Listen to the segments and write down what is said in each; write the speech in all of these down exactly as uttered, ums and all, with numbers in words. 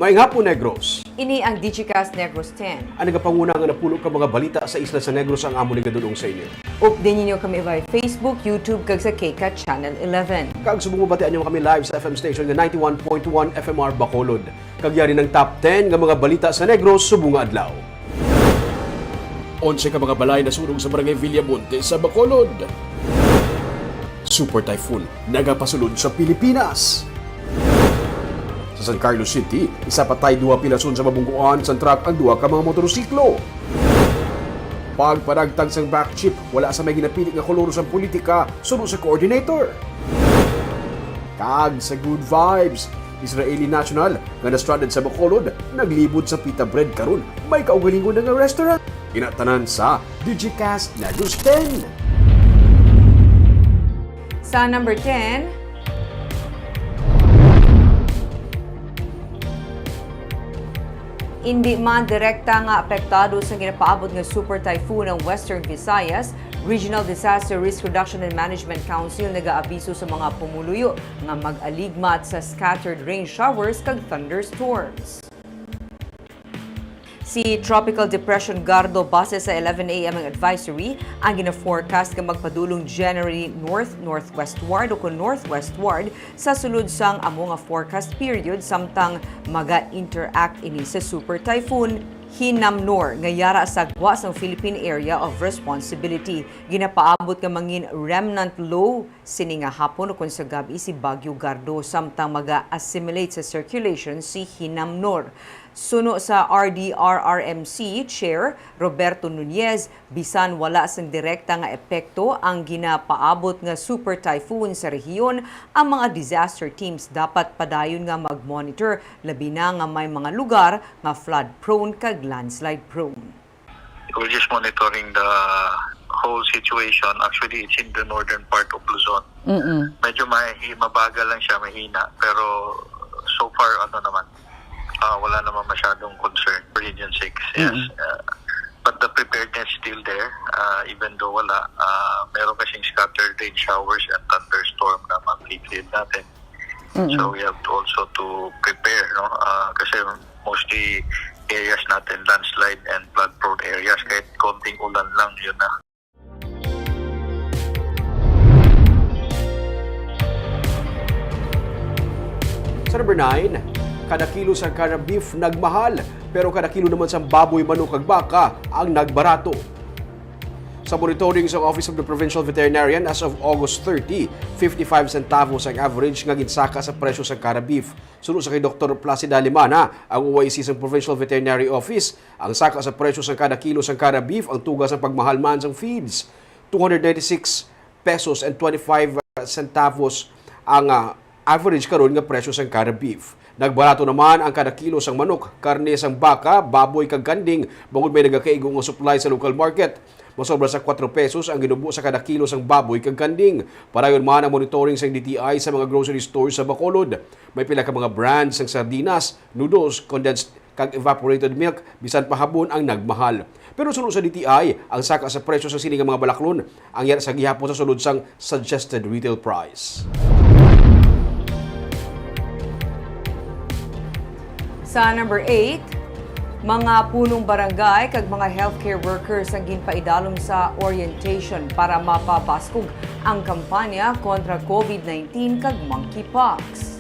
Maayong hapon, Negros. Ini ang Digicast Negros ten. Ang nagapanguna nga napulo ka mga balita sa isla sa Negros ang amon igadul-ong sa inyo. Update ninyo kami by Facebook, YouTube, kag sa KCAT Channel eleven. Kag subong mabatian nyo kami live sa F M station nga ninety-one point one F M R Bacolod. Kag yari ng top ten nga mga balita sa Negros subong nga adlaw. Onse ka mga balay nasunog sa Barangay Villamonte sa Bacolod. Super Typhoon nagapasulod sa Pilipinas. Sa San Carlos City, isa patay, duha pilason sa mabungguan sang truck ang duha ka mga motorsiklo. Pagpanagtag sang back chip, wala sa may ginapili nga kolor sang politika, suno sa coordinator. Kag sa Good Vibes, Israeli national nga na-stranded sa Bacolod, naglibot sa pita bread karon may kaugalingon na nga restaurant. Ina tanan sa Digicast Negros ten. Sa number ten, indi man direkta nga apektado sa ginapaabot nga Super Typhoon ang Western Visayas, Regional Disaster Risk Reduction and Management Council nagaabiso sa mga pumuluyo nga mag-aligmat sa scattered rain showers kag thunderstorms. Si Tropical Depression Gardo base sa eleven A M ang advisory ang gina-forecast nga magpadulong generally north-northwestward o kon northwestward sa sulod sang amo nga forecast period samtang maga-interact ini sa Super Typhoon Hinamnor nga yara sa gwa sang Philippine Area of Responsibility. Ginapaabot nga mangin remnant low sini nga hapon ukon sa gab-i si Bagyo Gardo samtang maga-assimilate sa circulation si Hinamnor. Suno sa R D R R M C Chair Roberto Nunez, bisan wala sing direkta nga epekto ang ginapaabot nga super typhoon sa rehiyon, ang mga disaster teams dapat padayon nga mag-monitor, labi na nga may mga lugar nga flood-prone kag landslide-prone. We're just monitoring the whole situation. Actually, it's in the northern part of Luzon. Mm-mm. Medyo mahi- mabagal lang siya, mahina. Pero so far, ano naman, ah, wala naman masyadong concern. Region six, yes. Mm-mm. Ah, but the preparedness is still there. Ah, even though wala, ah, meron kasing scattered rain showers and thunderstorm na ma-predict natin. Mm-mm. So we have to also to prepare, no? Ah, kasi mostly areas natin, landslide and flood-prone areas. Kahit konting ulan lang, yun na. Sa number nine, kada kilo sang kada beef nagmahal, pero kada kilo naman sang baboy, manok, kag baka ang nagbarato. Sa monitoring sa Office of the Provincial Veterinarian, as of August thirty, fifty-five centavos ang average nga ginsaka sa presyo sang kada beef. Suno sa kay Doktor Placida Limana, ang O I C sang Provincial Veterinary Office, ang saka sa presyo sang kada kilo sang kada beef ang tuga sang pagmahal man sang feeds. Two hundred ninety-six pesos and twenty-five centavos ang, ah, average karon nga presyo sang kada beef. Nagbarato naman ang kada kilo sang manok, karne sang baka, baboy kag kanding bangod may nagakaigo nga supply sa local market. Masobra sa kuwatro pesos ang ginubo sa kada kilo sang baboy kag kanding. Padayon man ang monitoring sang D T I sa mga grocery stores sa Bacolod. May pila ka mga brand sang sardinas, noodles, condensed kag evaporated milk, bisan pa habon ang nagmahal. Pero suno sa D T I, ang saka sa presyo sa sini nga mga balaklon ang yara sa gihapon sa sulod sang suggested retail price. Sa number eight, mga punong barangay kag mga healthcare workers ang ginpaidalom sa orientation para mapabaskog ang kampanya kontra COVID nineteen kag monkeypox.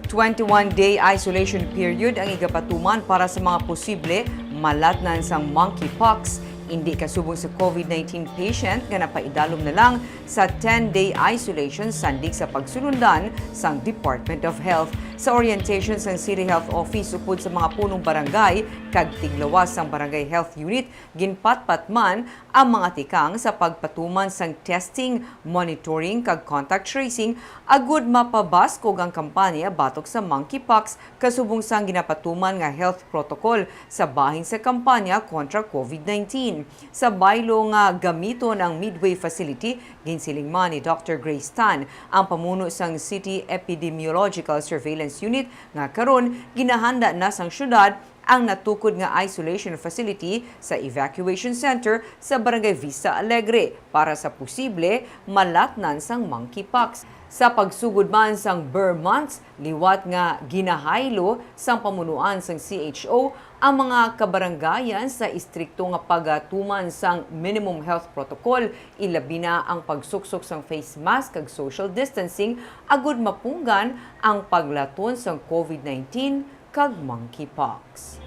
Twenty-one day isolation period ang igapatuman para sa mga posible malatnan sang monkeypox, indi kasubong sa COVID nineteen patient nga napaidalom na lang sa ten-day isolation sandig sa pagsulundan sang Department of Health. Sa orientation sang City Health Office upod sa mga punong barangay kag tiglawas sang Barangay Health Unit, ginpatpat man ang mga tikang sa pagpatuman sang testing, monitoring, kag contact tracing agud mapabaskog ang kampanya batok sa monkeypox, kasubong sang ginapatuman nga health protocol sa bahin sa kampanya kontra COVID nineteen. Sa baylo nga gamiton ang Midway facility, ginsiling man ni Doctor Grace Tan, ang pamuno sang City Epidemiological Surveillance Unit, nga karon ginahanda na sang syudad ang natukod nga isolation facility sa evacuation center sa Barangay Vista Alegre para sa posible malatnan sang monkeypox. Sa pagsugod man sang Ber Months, liwat nga ginahaylo sang pamunuan sang C H O ang mga kabarangayan sa istrikto nga pagatuman sang minimum health protocol, ilabi na ang pagsuksok sang face mask kag social distancing, agud mapunggan ang paglaton sang COVID nineteen kag monkeypox.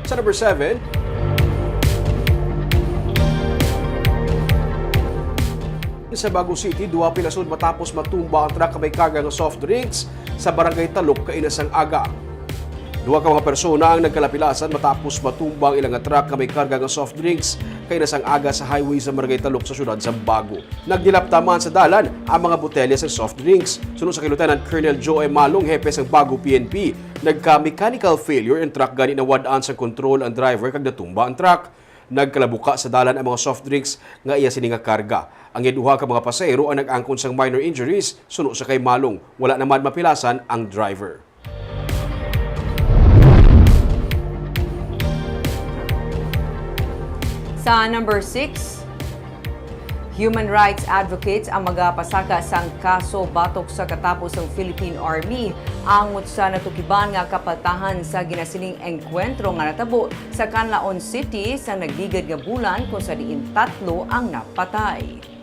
Sa number seven, sa Bago City, duha pilason matapos matumba ang truck nga may karga nga soft drinks sa Barangay Talok kaina sang aga. Duha ka mga persona ang nagkalapilasan matapos matumba ang ilang nga truck nga may karga nga soft drinks kaina sang aga sa highway sa Barangay Talok sa siyudad sa Bago. Nagdilapta man sa dalan ang mga botelya sang soft drinks. Suno sa kay Lieutenant Colonel Joe M. Malong, hepe sang Bago P N P, nagka-mechanical failure ang truck, gani nawad-an sang kontrol ang driver kag natumba ang truck. Nagkalabuka sa dalan ang mga soft drinks nga iya sini nga karga. Ang iya duha ka mga pasahero ang nag-angkon sang minor injuries. Suno sa kay Malong, wala naman mapilasan ang driver. Sa number six, human rights advocates ang magapasaka sang kaso batok sa katapo sang Philippine Army angot sa natukiban nga kapaltahan sa ginasiling engkwentro nga natabo sa Canlaon City sa nagligad nga bulan, kung sa diin tatlo ang napatay.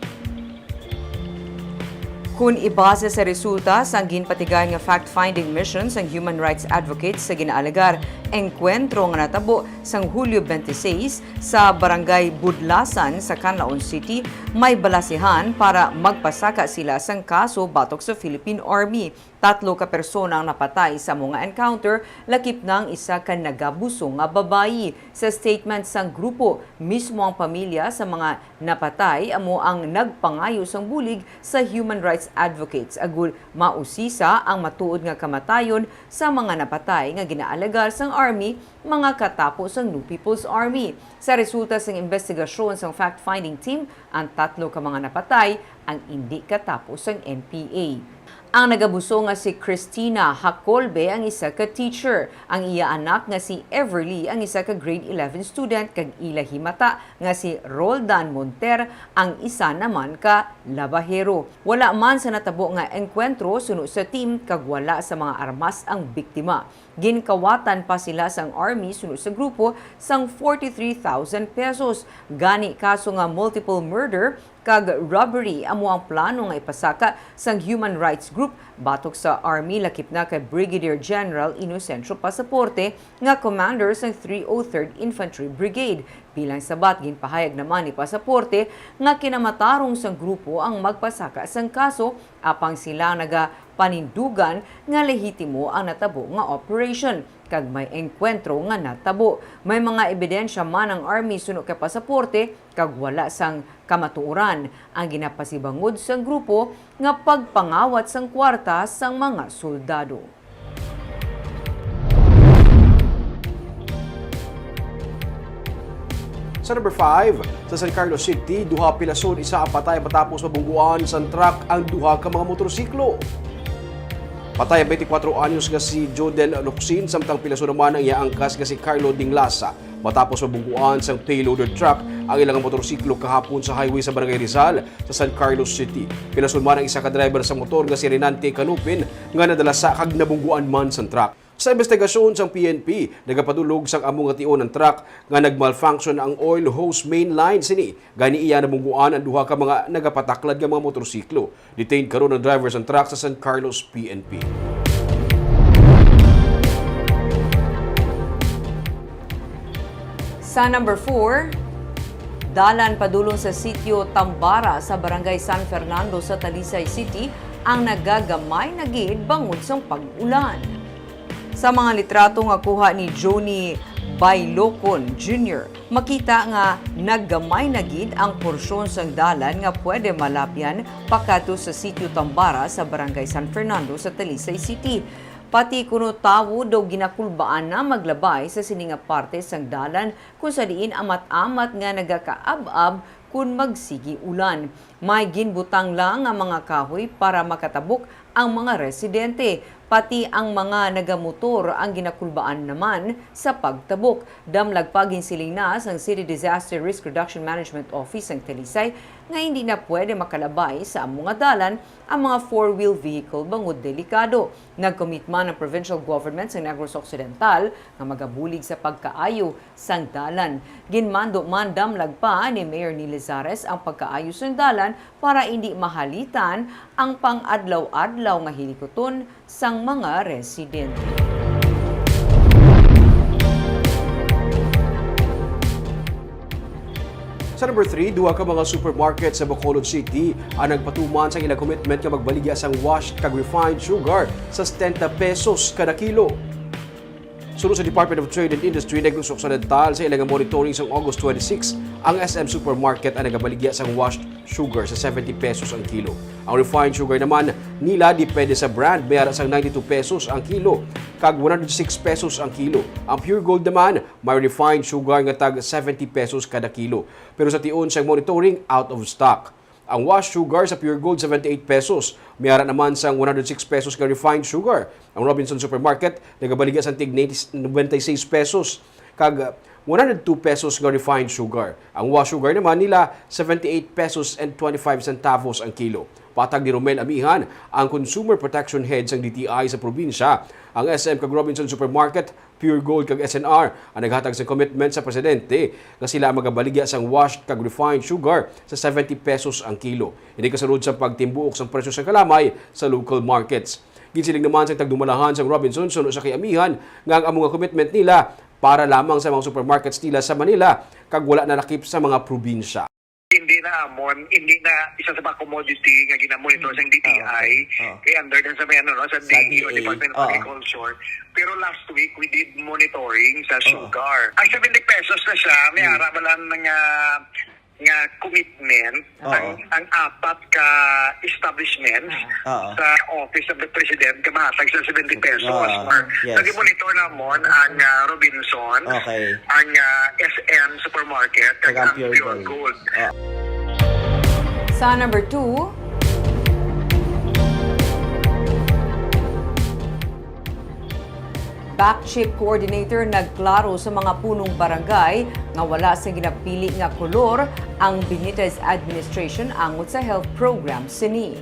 Kon ibase sa resulta sang ginpatigayon nga fact-finding mission sang human rights advocates sa ginaalegar engkwentro nga natabo sang Hulyo twenty-six sa Barangay Budlasan sa Canlaon City, may balasihan para magpasaka sila sang kaso batok sa Philippine Army. Tatlo ka persona ang napatay sa amo nga encounter, lakip na ang isa ka nagabuso nga babayi. Sa statement sang grupo, mismo ang pamilya sa mga napatay amo ang nagpangayo sang bulig sa human rights advocates agud mausisa ang matuod nga kamatayon sa mga napatay nga ginaalegar sang army mga katapo sang New People's Army. Sa resulta sang imbestigasyon sang fact-finding team, ang tatlo ka mga napatay ang indi katapo sang N P A. Ang nagabuso nga si Christina Hacolbe ang isa ka teacher. Ang iya anak nga si Everly ang isa ka grade eleven student, kag ila himata nga si Roldan Monter ang isa naman ka labahero. Wala man sa natabo nga engkwentro suno sa team, kag wala sa mga armas ang biktima. Ginkawatan pa sila sang army suno sa grupo sang forty-three thousand pesos. Gani, kaso nga multiple murder kag robbery amo ang plano nga ipasaka sang human rights group batok sa army, lakip na kay Brigadier General Inocencio Pasaporte, nga commander sang three oh third Infantry Brigade. Bilang sabat, ginpahayag naman ni Pasaporte nga kinamatarong sang grupo ang magpasaka sang kaso, apang sila nagapanindugan nga lehitimo ang natabo nga operation kag may engkwentro nga natabo. May mga ebidensya man ang army suno kay Pasaporte, kag wala sang kamatuoran ang ginapasibangod sang grupo nga pagpangawat sang kwarta sang mga soldado. Sa number five, sa San Carlos City, duha pilason, isa ang patay matapos mabungguan sang truck ang duha ka mga motorsiklo. Patay ang twenty-four anyos nga si Joden Locsin, samtang pilason naman ang iya angkas nga si Carlo Dinglasa. Matapos mabungguan sang payloader truck ang ilang motorsiklo kahapon sa highway sa Barangay Rizal sa San Carlos City. Pilason man ang isa ka driver sa motor nga si Renante Canupin nga nadalasa kag nabungguan man sang truck. Sa imbestigasyon sang P N P, nagapadulog sang amo nga tion ang truck nga nag-malfunction ang oil hose main line sini, gani iya nabungguan ang duha ka mga nagapataklad nga mga motorsiklo. Detained karon ang driver sang truck sa San Carlos P N P. Sa number four, dalan padulong sa sitio Tambara sa Barangay San Fernando sa Talisay City ang nagagamay na gid bangod sang pag-ulan. Sa mga litrato nga kuha ni Johnny Bailocon Junior, makita nga naggamay na gid ang porsyon sang dalan nga pwede malapyan pakadto sa sitio Tambara sa Barangay San Fernando sa Talisay City. Pati kuno tawo daw ginakulbaan na maglabay sa sini nga parte sang dalan, kung sa diin amat-amat nga nagakaab-ab kon magsigi ulan. May ginbutang lang nga mga kahoy para makatabok ang mga residente. Pati ang mga nagamotor ang ginakulbaan naman sa pagtabok. Damlag pa, ginsiling na sang City Disaster Risk Reduction Management Office sang Talisay nga hindi na pwede makalabay sa amo nga dalan ang mga four-wheel vehicle bangod delikado. Nag-commit man ang provincial government sa Negros Occidental nga magabulig sa pagkaayo sang dalan. Ginmando man damlag pa ni Mayor Neil Lazares ang pagkaayo sang dalan para indi mahalitan ang pang-adlaw-adlaw nga hilikuton sang mga residente. Sa number three, duha ka mga supermarket sa Bacolod City ang nagpatuman sang ilang commitment nga magbaligya sang washed kag refined sugar sa setenta pesos kada kilo. Suno sa Department of Trade and Industry, Negros Occidental, sa ilang monitoring sang August twenty-six, ang S M Supermarket ang nagabaligya sang washed sugar sa seventy pesos ang kilo. Ang refined sugar naman nila depende sa brand, may ara sang ninety-two pesos ang kilo kag one hundred six pesos ang kilo. Ang Pure Gold naman may refined sugar nga tag seventy pesos kada kilo. Pero sa tion sang monitoring, out of stock. Ang wash sugar sa Pure Gold, seventy-eight pesos. May ara naman sang one hundred six pesos nga refined sugar. Ang Robinson Supermarket nagabaligya sang tig ninety, ninety-six pesos kag one hundred two pesos nga refined sugar. Ang wash sugar naman nila, seventy-eight pesos and twenty-five centavos ang kilo. Patag ni Romel Amihan, ang Consumer Protection Head sang D T I sa probinsya, ang S M kag Robinson Supermarket, Pure Gold kag S N R ang naghatag sang commitment sa presidente nga sila ang magabaligya sang washed kag refined sugar sa seventy pesos ang kilo. Ini kasunod sa pagtimbuok sang presyo sa kalamay sa local markets. Ginsiling naman sang tagdumalahan sang Robinson suno sa kay Amihan nga ang amo nga commitment nila para lamang sa mga supermarkets nila sa Manila kag wala nalakip sa mga probinsya. Hindi na amon, hindi na isa sa mga commodity nga ginamonitor sang D T I, Ah, okay. Ah. Kay under din sa may ano, no, sa Sa D E O, D A. Department of Oo. Agriculture. Pero last week, we did monitoring sa Oo. sugar. Ang seventy pesos na siya, may Hmm. ara ba lang nga, nga commitment Oo. ang, ang apat ka establishments Oo. sa Office of the President nga mahatag sa seventy pesos. Oo. Or Yes. nag-monitor namon ang, ah, Robinson, Okay. ang, ah, S M Supermarket, Kag kag ang ang Pure Pure Gold. Gold. Ah. Sa number two, Back Chip Coordinator nagklaro sa mga punong barangay nga wala sa ginapili nga kolor ang Benitez administration angot sa health program sini.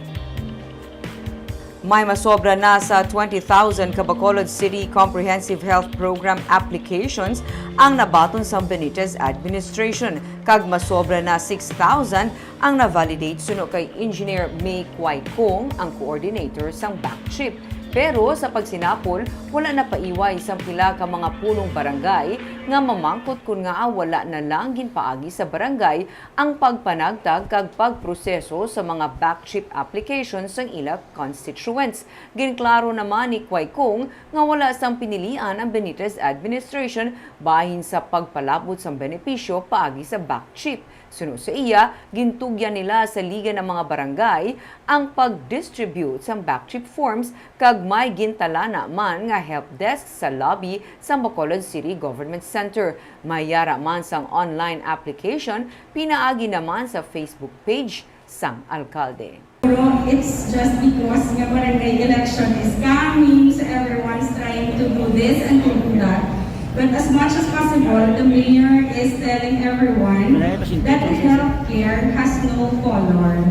May masobra na sa twenty thousand ka Bacolod City Comprehensive Health Program applications ang nabaton sang Benitez administration, kag masobra na six thousand ang na-validate, suno kay Engineer May Kuay Kung, ang coordinator sang Back Chip. Pero sa pagsinapol, wala napaiway sang pila ka mga punong barangay nga mamangkot kon ngaa wala na lang ginpaagi sa barangay ang pagpanagtag kag pagproseso sa mga Back Chip applications sang ila constituents. Ginklaro naman ni Kuay Kung nga wala sang pinilian ang Benitez administration bahin sa pagpalabot sang benepisyo paagi sa Back Chip. Suno sa iya, gintugyan nila sa liga nga mga barangay ang pag-distribute sang Back Chip forms kag may gintalana man nga help desk sa lobby sang Bacolod City Government Center. May ara man sang online application pinaagi naman sa Facebook page sang alkalde. Pero it's just because nga barangay election is coming, so everyone's trying to do this and to do that. But as much as possible, the mayor is telling everyone that healthcare has no color.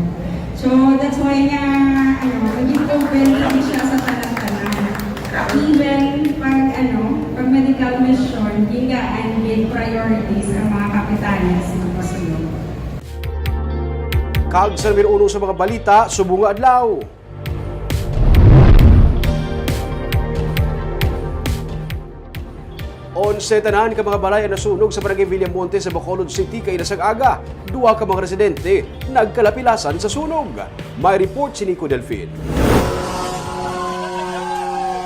So that's why nga, ano, naging open kami siya sa tanan-tanan. Even pag, ano, pag medical mission, gingaan gid priorities ang mga kapitanes ng Bacolod. Kag sa numero uno sa mga balita, subong nga adlaw. Onse tanan ka mga balay ang nasunog sa Barangay Villamonte sa Bacolod City kaina sang aga. Duha ka mga residente nagkalapilasan sa sunog. May report si Nico Delfin.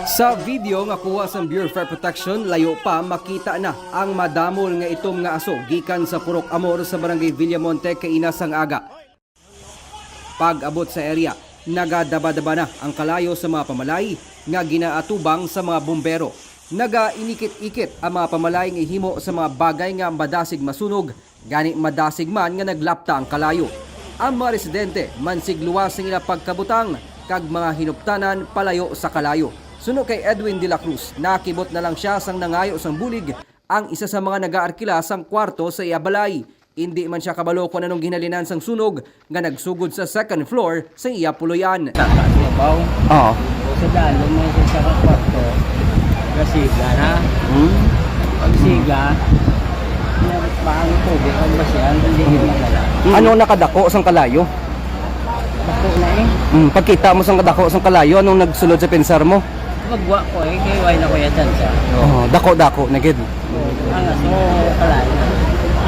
Sa video nga kuha sa Bureau of Fire Protection, layo pa makita na ang madamol nga itom nga aso gikan sa Purok Amor sa Barangay Villamonte kaina sang aga. Pag-abot sa area, nagadabadaba na ang kalayo sa mga pamalay nga ginaatubang sa mga bumbero. Nagainikit-ikit ang mga pamalay nga ihimo sa mga bagay nga madasig masunog, gani madasig man nga naglapta ang kalayo. Ang mga residente mansigluwas sang ila pagkabutang kag mga hinuptanan palayo sa kalayo. Suno kay Edwin de la Cruz, nakibot na lang sia sang nangayo sang bulig ang isa sa mga nagaarkila sang kwarto sa iya balay. Indi man sia kabalo kon anong ginhalinan sang sunog nga nagsugod sa second floor sa iya puloy-an. Saka sa babaw. Oo. O sa dalom, may isa ka kwarto. Gasiga na. Hmm? Pagsiga, baka ang tubig, ang basihan, hindi yun madala. Hmm. Anong nakadako sang kalayo? Dako na eh. Hmm, pagkita mo sang kadako sang kalayo, anong nagsulod sa pensar mo? Magwa ko eh, kay wala na ko yung chance. Oh, dako-dako na gid. Ang aso, kalayo.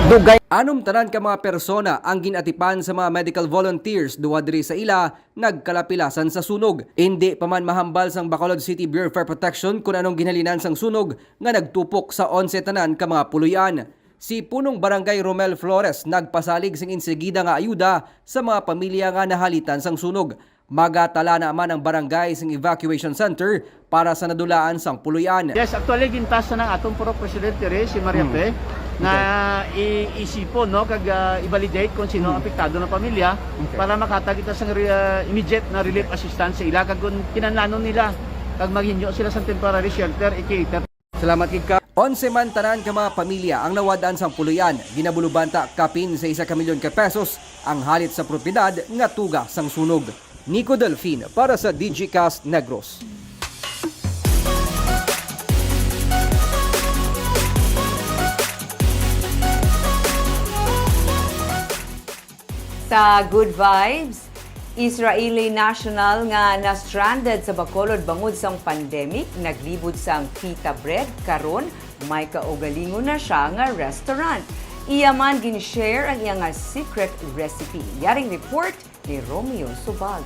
Dugay. Anum tanan ka mga persona ang gin-atipan sa mga medical volunteers duha diri sa ila nagkalapilasan sa sunog. Indi pa man mahambal sang Bacolod City Bureau of Fire Protection kun anong ginhalinan sang sunog nga nagtupok sa onse tanan ka mga puloy-an. Si Punong Barangay Romel Flores nagpasalig sing insigida nga ayuda sa mga pamilya nga nahalitan sang sunog. Magatala na man ang barangay sing evacuation center para sa nadulaan sang puloy-an. Yes, actually, gintas na ng atong Purok Presidente Reyes, si Maria Mm. Fe, nga Okay. i-, isipon, no, kag, ah, i-validate kung sino ang Mm. apektado na pamilya Okay. para makatag kita sang re-, ah, immediate na relief Okay. assistance sa ila, kag kung kinahanglanon nila, kag maghinyo sila sa temporary shelter, i-cater. Salamat gid ka. Onse man tanan ka mga pamilya ang nawad-an sang puloy-an. Ginabulubanta kapin sa isa ka milyon ka pesos ang halit sa propiedad nga tuga sang sunog. Nico Delfin para sa Digicast Negros. Sa Good Vibes, Israeli national nga na-stranded sa Bacolod bangod sang pandemic, naglibot sang pita bread, karon may kaugalingon na siya nga restaurant. Iya man gin-share ang iya nga secret recipe. Yaring report ni Romeo Subago.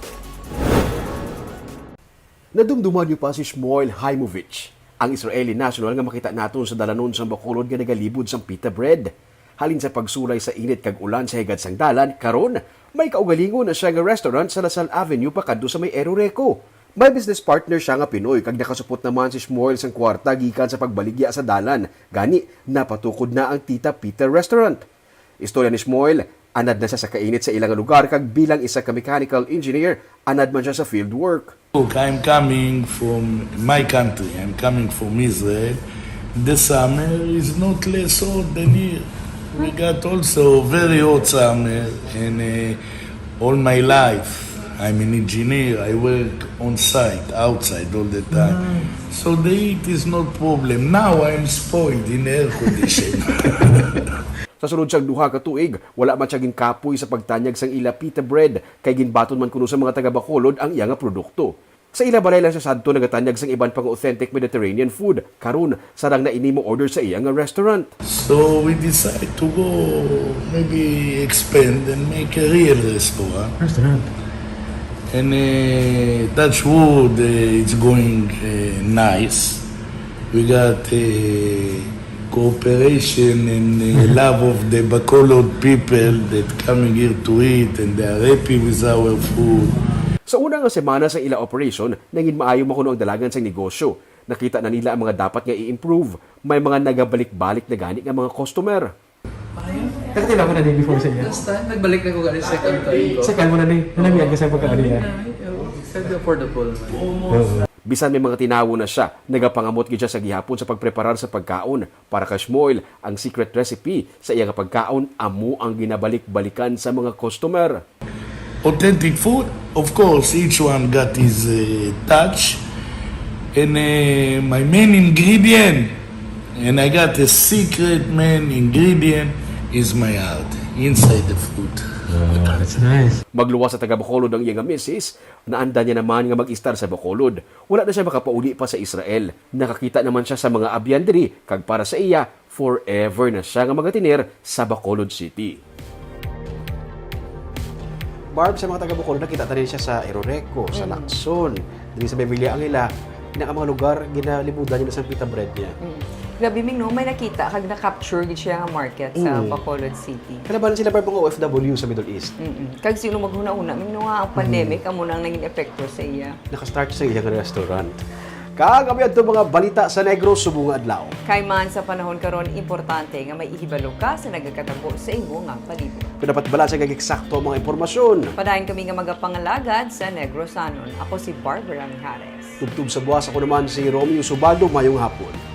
Nadumduman niyo pa si Shmuel Haimovich, ang Israeli national nga makita naton sa dalanon sang Bacolod nga nagalibod sang pita bread. Halin sa pagsulay sa init kag ulan sa higad sang dalan, karon may kaugalingon na siya nga restaurant sa Lasal Avenue pakadto sa may Eroreco. May business partner siya nga Pinoy kag nakasupot naman si Shmuel sang kwarta gikan sa pagbaligya sa dalan, gani napatukod na ang Tita Pita Restaurant. Istorya ni Shmuel, anad na siya sa kainit sa ila nga lugar kag bilang isa ka mechanical engineer, anad man siya sa field work. Look, I'm coming from my country. I'm coming from Israel. The summer is not less hot than here. We got also very hot summer, and, uh, all my life, I'm an engineer. I work on site, outside all the time. Mm. So the heat is not problem. Now I'm spoiled in air condition. Sa sulod sang duha ka tuig, wala man siya ginkapoy sa pagtanyag sang ila pita bread, kay ginbaton man kuno sa mga taga Bacolod ang iya nga produkto. Sa ila balay lang siya sadto nagatanyag sang iban pang authentic Mediterranean food. Karon, sarang na ini mo-order sa iya nga restaurant. So we decide to go, maybe expand and make a real restaurant. Restaurant. And, uh, touch wood, uh, it's going, uh, nice. We got, uh, cooperation and, uh, love of the Bacolod people that coming here to eat and they are happy with our food. Sa una nga semana sa ila operation, nangin maayo man kuno ang dalagan sang negosyo. Nakita na nila ang mga dapat nga i-improve. May mga nagabalik-balik na gani nga mga customer. Nakatilaw ka na din before sa iya? Last time, nagbalik na ko gani second time ko. Second mo na ni, nalamian ka sa pagkaon niya? Grabe na, eh. Oh, grabe affordable man. Oo. Bisan may mga tinawo na siya, nagapangamot gid siya sa gihapon sa pagpreparar sa pagkaon. Para kay Shmuel, ang secret recipe sa iya nga pagkaon amo ang ginabalik-balikan sa mga customer. Authentic food, of course, each one got his, uh, touch. And, uh, my main ingredient, and I got a secret main ingredient, is my heart inside the food. Oh, that's nice. Magluwas sa taga Bacolod ang iya nga misis, naanda niya naman nga mag-istar sa Bacolod. Wala na siya makapauli pa sa Israel. Nakakita naman siya sa mga abyan diri, kag para sa iya, forever na siya nga magatener sa Bacolod City. Barb, sa mga taga Bacolod, nakita ta rin siya sa Eroreco, sa Mm. Lacson, diri sa Bebilla Angela, na ang mga lugar, ginalibudan niya na sa pita bread niya. Mm. Grabe, Ming, no? May nakita kag na-capture gid siya nga market sa Mm. Bacolod City. Kalabanan sila, Barb, mga O F W sa Middle East. Mm-mm. Kag sino maghuna-huna, Ming, no, nga ang Mm-hmm. pandemic, amo na ang naging epekto sa iya. Naka-start sa iyang restaurant. Kag amo adto mga balita sa Negros subong nga adlaw. Kay man sa panahon karon, importante nga may ihibalo ka sa nagakatabo sa imo nga palibot. Kung dapat balasan kag eksakto ang mga impormasyon, padayon kami nga magapangalagad sa Negrosanon. Ako si Barbara Mijares. Tubtob sa buwas, ako naman si Romeo Subaldo. Mayong hapon.